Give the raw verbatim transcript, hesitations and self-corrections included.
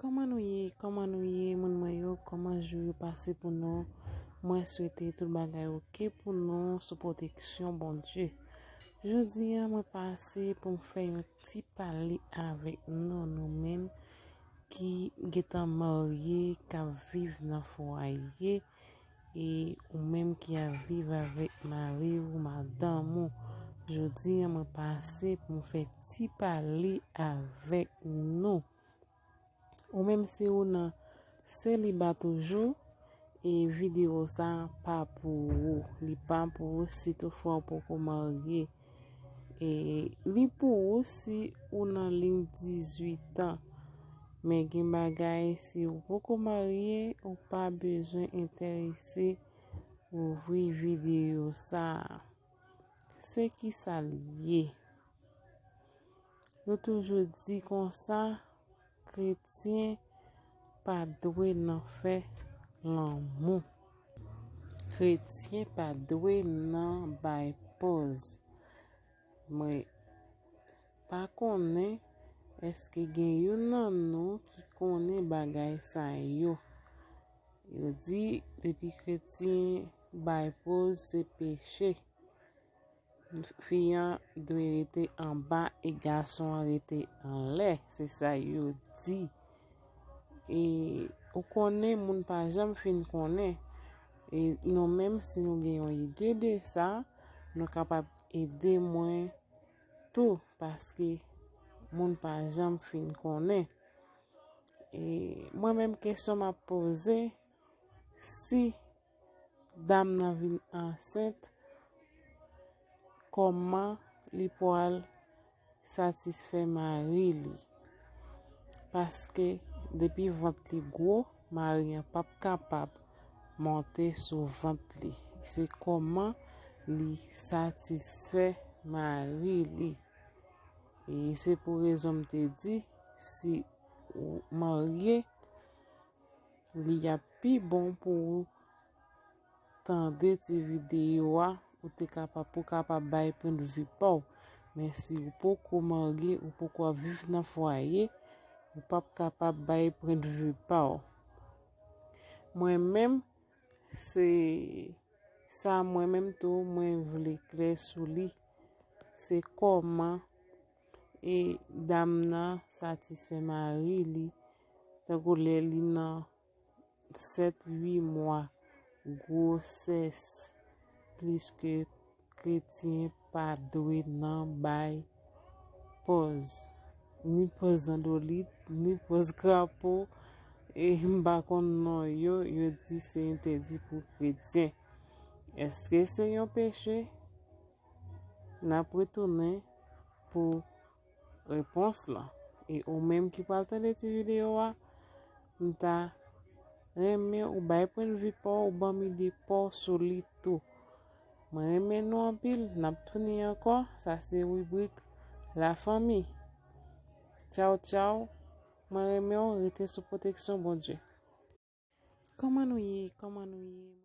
Kòman nou ye? Kòman nou ye, moun mwen yo? Kòman jou yo pase pou nou? Mwen swete tout bagay oke pou nou sou pwoteksyon Bondye. Jodi a, mwen pase pou m fè yon ti pale avèk nou, nou menm ki gentan marye, k ap viv nan fwaye, e ou menm ki ap viv avèk mari ou, madanm ou. Jodi a, mwen pase pou m fè ti pale avèk nou. Ou menm si ou nan seliba toujou, e videyo sa pa pou ou. Li pa pou ou si toutfwa ou poko marye. E li pou ou si ou nan liy dizuit an. Men gen bagay, si ou poko marye, ou pa bezwen enterese ouvri videyo sa. Se ki sa l ye? Nou toujou di konsa, kretyen pa dwe nan fè lanmou. Kretyen pa dwe nan bay pòz. Mwen pa konnen èske gen youn nan nou ki konnen bagay sa yo. Yo di, depi kretyen bay pòz, se peche. Fi an dwe rete anba e gason an rete anlè. Se sa yo di. E ou konnen, moun pa janm fin konnen. E nou menm, si nou gen yon ide de sa, nou kapab ede mwen tou, paske moun pa janm fin konnen. E mwen menm, kesyon m ap poze, si dam nan vin ansent, kòman li pral satisfè mari li? Paske depi vant li gwo, mari an p ap kapab monte sou vant li. Se kòman li satisfè mari li. E se pou rezon m te di, si ou marye, li ap pi bon pou ou tande ti videyo a, ou te kapab, pou kapab bay pwendvi pa w. Men si ou poko marye, ou poko ap viv nan fwaye, ou p ap kapab bay pwendvi pa w. Mwen menm, se sa mwen menm tou, mwen vle klè sou li. Se kòman e dam nan satisfè mari li, tankou lè li nan sèt, uit mwa gwosès, pliske kretyen pa dwe nan bay pòz. Ni pòz zandolit, ni pòz krapo, e m pa konn non yo, yo di se entèdi pou kretyen. Èske se yon peche? N ap retounen pou repons lan. E ou menm ki pral tande ti videyo a, m ta renmen ou bay pwendvi pa w, ou ban m ide pa w sou li tou. Mwen renmen nou anpil, n ap tounen ankò, sa se ribrik Lafanmi. Tchaw, tchaw, mwen renmen w, rete sou pwoteksyon Bondye. Kòman nou ye? Kòman nou ye?